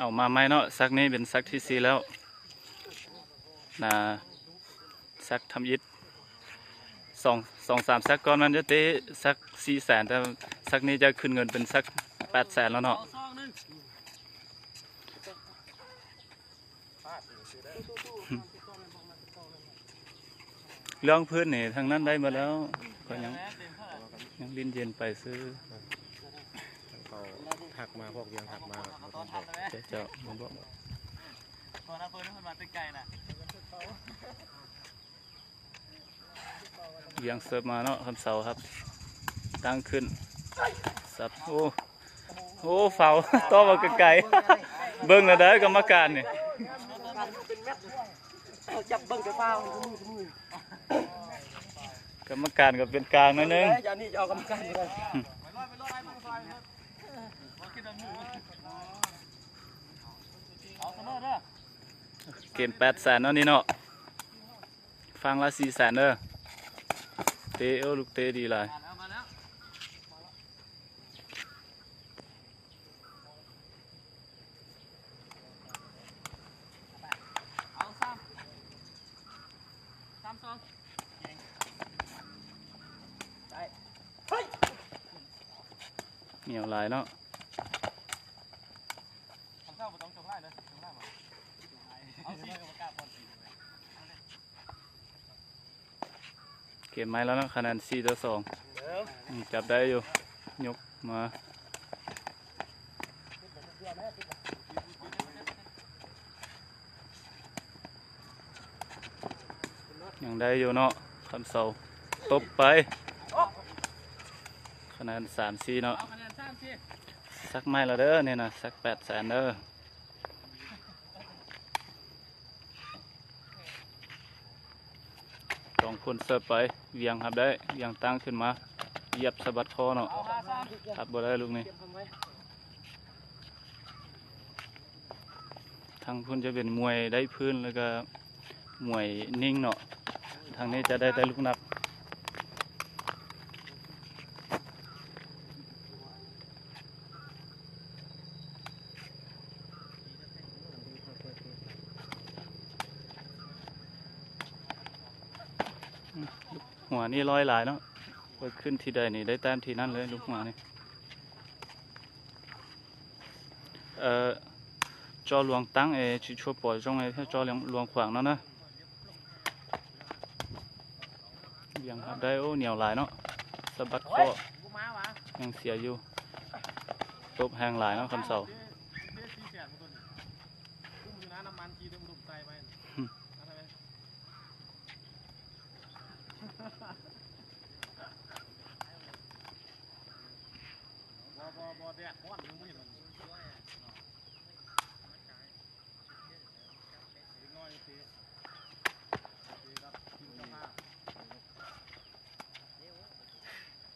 ເອົາມາໃໝ່ເນາະ, ສັກນີ້ເປັນສັກທີສີ່ແລ້ວນະ. ສັກທຳອິດ ສອງ ສອງສາມສັກກ່ອນມັນຈະເຕະສັກສີ່ແສນ, ແຕ່ສັກນີ້ຈະຂຶ້ນເງິນເປັນສັກແປດແສນແລ້ວເນາະ. ເລື່ອງພື້ນນີ້ທາງນັ້ນໄດ້ໝົດແລ້ວ, ຂ້ອຍຍັງ ຍັງຫຼິ້ນເຢັນໄປຊື່. ເຂົາທັກມາ, ພວກວຽງທັກມາ ເຈົ້າ ເຈົ້າ ບໍ່ບອກ. ວຽງເສີບມາເນາະ, ຄຳເຊົາຮັບຕັ້ງຂຶ້ນ ສັບ. ໂອ້ ໂອ້ ຟາວ ຕອບອອກໄກໆ. ເບິ່ງແລ້ວເດີກຳມະການນີ້, ຈັບເບິ່ງແຕ່ຟາວ. ກຳມະການກໍເປັນກາງໜ້ອຍໜຶ່ງ. ເກມແປດແສນເນາະນີ້ເນາະ, ຝັ່ງລະສີ່ແສນເດີ. ເຕະ ໂອ້ ລູກເຕະດີຫຼາຍ. ໜຽວຫຼາຍເນາະ. ເກມໃໝ່ແລ້ວເນາະ, ຄະແນນສີ່ຕໍ່ສອງ. ອືມ ຈັບໄດ້ຢູ່, ຍົກມາ ຍັງໄດ້ຢູ່ເນາະ, ຄຳເຊົາຕົບໄປ. ຄະແນນສາມສີ່ເນາະ. ສັກໃໝ່ແລ້ວເດີນີ້ນະ, ສັກແປດແສນເດີ. ສອງຄົນເສີບໄປ, ວຽງຮັບໄດ້, ວຽງຕັ້ງຂຶ້ນມາ, ຢຽບສະບັດຄໍເນາະ, ຮັບບໍ່ໄດ້ລູກນີ້. ທາງພຸ້ນຈະເປັນມວຍໄດ້ພື້ນ ແລ້ວກະມວຍນິ່ງເນາະ, ທາງນີ້ຈະໄດ້ແຕ່ລູກໜັກ. ອືມ ລູກຫົວນີ້ລອຍຫຼາຍເນາະ, ໄປຂຶ້ນທີ່ໃດນີ້ໄດ້ແຕ້ມທີ່ນັ້ນເລີຍ ລູກຫົວນີ້. ເອີ ຈໍລວງຕັ້ງເອ ຊິຊົດປອຍຊ່ອງເອ ຈໍລວງຂວາງເນາະນະ. ວຽງຮັບໄດ້, ໂອ້ ໜຽວຫຼາຍເນາະ, ສະບັດເຄາະ ຍັງເສຍຢູ່, ຕົບແຮງຫຼາຍເນາະ ຄຳເຊົາ.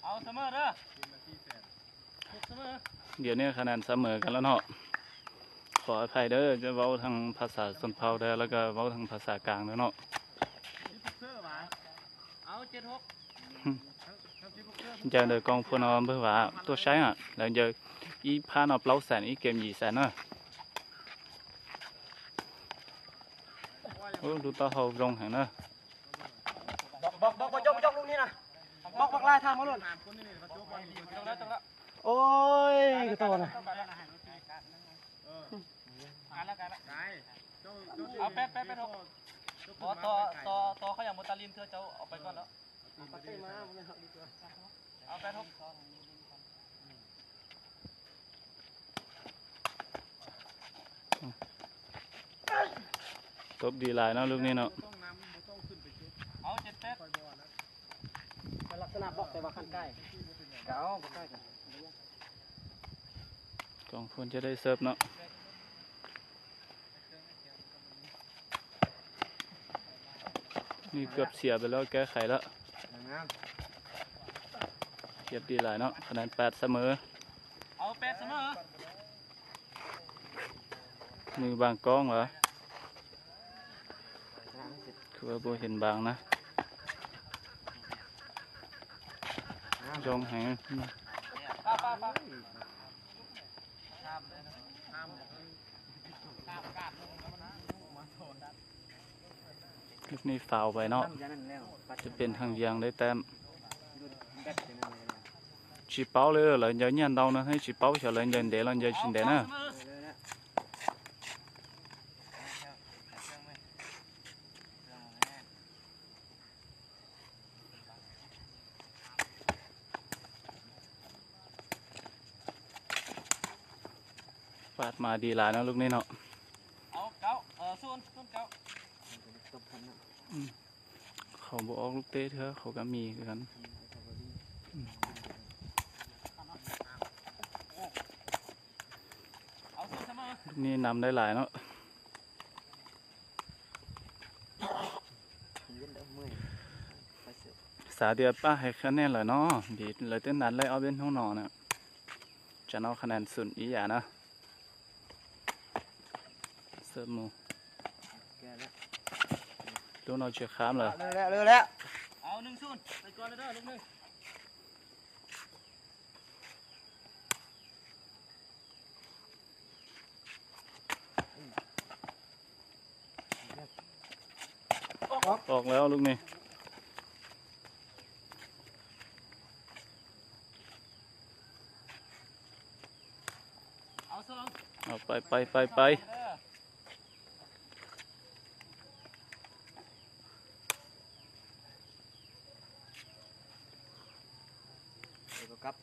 ເອົາສະເໝີເດີ. ດຽວນີ້ຄະແນນສະເໝີກັນແລ້ວເນາະ. ຂໍອະໄພເດີ ຈະເວົ້າທາງພາສາຊົນເຜົ່າເດີ ແລ້ວກໍເວົ້າທາງພາສາກາງເດີເນາະ. ເອົາເຈັດຫົກ. ຈະເດີກອງພົນເອົາເບີວ່າຕົວໃຊ້ອະ ແລ້ວເດີອີພານເອົາເປົ່າແສນ ອີເກມຢີແສນເນາະ. ໂອ້ ດູຕໍ່ເຮົາລົງແຮງເນາະ. ບອກ ບອກ ບອກ ບໍ່ຈົບ ບໍ່ຈົບລູກນີ້ນະ. ບອກ ບັກລາຍທາມມາໂລດ. ໂອ້ຍ ກະໂຕນະ. ເອົາແປດ ແປດ ແປດຫົກ. ບໍ່ ຕໍ່ ຕໍ່ ຕໍ່ເຂົາຍັງບໍ່ຕັດລິ້ນເທື່ອ ເຈົ້າເອົາໄປກ່ອນເນາະ. ເອົາແປດຫົກ. ຕົບດີຫຼາຍເນາະ ລູກນີ້ເນາະ. ເອົາເຈັດແປດ. ລັກສະນະບອກ ແຕ່ວ່າຄັນໃກ້ ກໍເອົາ ບໍ່ໃກ້ກໍ ກອງພົນຈະໄດ້ເສີບເນາະ. ນີ້ເກືອບເສຍໄປແລ້ວ ແກ້ໄຂແລ້ວ. ຮຽບດີຫຼາຍເນາະ, ຄະແນນແປດສະເໝີ. ເອົາແປດສະເໝີ. ມືບາງກ້ອງຫວາ? ຄືວ່າບໍ່ເຫັນບາງນະ. ຈ້ອງໃຫ້. ປ້າ ປ້າ ປ້າ. ຫ້າມເລີຍນະ ຫ້າມ. ລູກນີ້ຟາວໄປເນາະ. ຈະເປັນທາງວຽງໄດ້ແຕ້ມ. ຊິເປົ້າເລີຍ ລະຢ່າຍ່ານເດົານະ ໃຫ້ຊິເປົ້າເສຍ ລະຢ່າເດ ລະຢ່າຊິເດນະ. ປາດມາດີຫຼາຍເນາະ ລູກນີ້ເນາະ. ເອົາເກົ້າ ເອີ ສູນ ສູນເກົ້າ. ອືມ ເຂົາບໍ່ອອກລູກເຕະເທື່ອ ເຂົາກໍມີຄືກັນ. ອືມ ລູກນີ້ນຳໄດ້ຫຼາຍເນາະ. ສາວດຽວປ້າໃຫ້ຄະແນນລະເນາະ. ດີ ລະເຕັ້ນນັດເລີຍ ເອົາເປັນຫົວໜໍນະ. ຈະເອົາຄະແນນສູນອີ່ຫຍັງນະ. ເສີບໝູ່ ລູກນ້ອງເຊຄາມເລີຍ. ເລີຍແລ້ວ ເລີຍແລ້ວ. ເອົາ ໜຶ່ງສູນ ໄປກ່ອນເລີຍເດີ ລູກໜຶ່ງ. ອອກ ອອກແລ້ວລູກນີ້. ເອົາສອງ ເອົາໄປ ໄປ ໄປ ໄປ. ເອີ ບໍ່ກັບ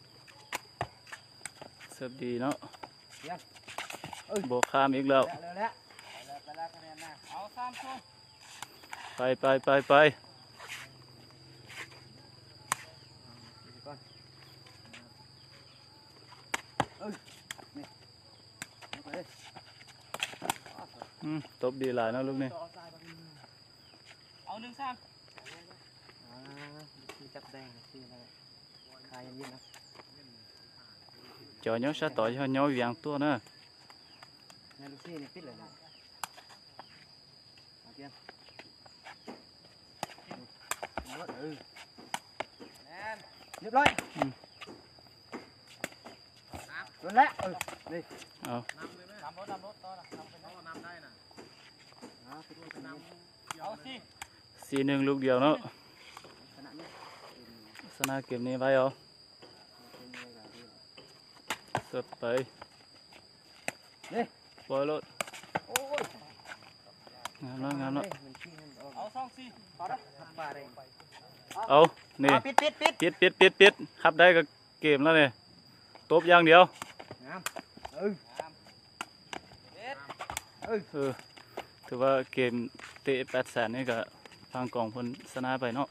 ເສີບດີເນາະ. ເອີ ບໍ່ຂ້າມອີກແລ້ວ. ແລ້ວ ແລ້ວ ແລ້ວ ໄປແລ້ວ ຄະແນນນະ. ເອົາ ສາມສູນ. ໄປ ໄປ ໄປ ໄປ. ເອີ ນີ້ ອືມ ຕົບດີຫຼາຍເນາະລູກນີ້. ເອົາ ໜຶ່ງສາມ. ອ່າ ທີ່ຈັບໄດ້ທີ່ນັ້ນແຫຼະ ຄາຍັງຢູ່ນະ. ຈອຍຍໍຊະ ຕອຍຍໍວຽງຕົວເນາະ. ແມ່ນລູກສີ່ນີ້ປິດເລີຍນະ. ເອົາກຽມ ເອີ ແມ່ນ ຮຽບຮ້ອຍ. ອືມ ໂດນແລ້ວ. ເອີ ນີ້ ເອົາ ນຳໂລດ ນຳໂລດ ຕໍ່ນະ ນຳໄປ ນຳໄດ້ນະ. ອ່າ ເອົາຊິ ສີ່ໜຶ່ງ ລູກດຽວເນາະ. ຊະນະເກມນີ້ໄວ້ເອົາ. ເສີບໄປ ນີ້ ປ່ອຍໂລດ. ໂອ້ຍ ງາມແລ້ວ ງາມແລ້ວ. ເອົາ ສອງສີ່ ເອົາ ນີ້ ປິດ ປິດ ປິດ ປິດ. ຮັບໄດ້ກໍເກມແລ້ວນີ້ ຕົບຢ່າງດຽວ. ງາມ ເອີ ເອີ ຖືວ່າເກມເຕະແປດແສນນີ້ກໍທາງກອງເພິ່ນຊະນະໄປເນາະ.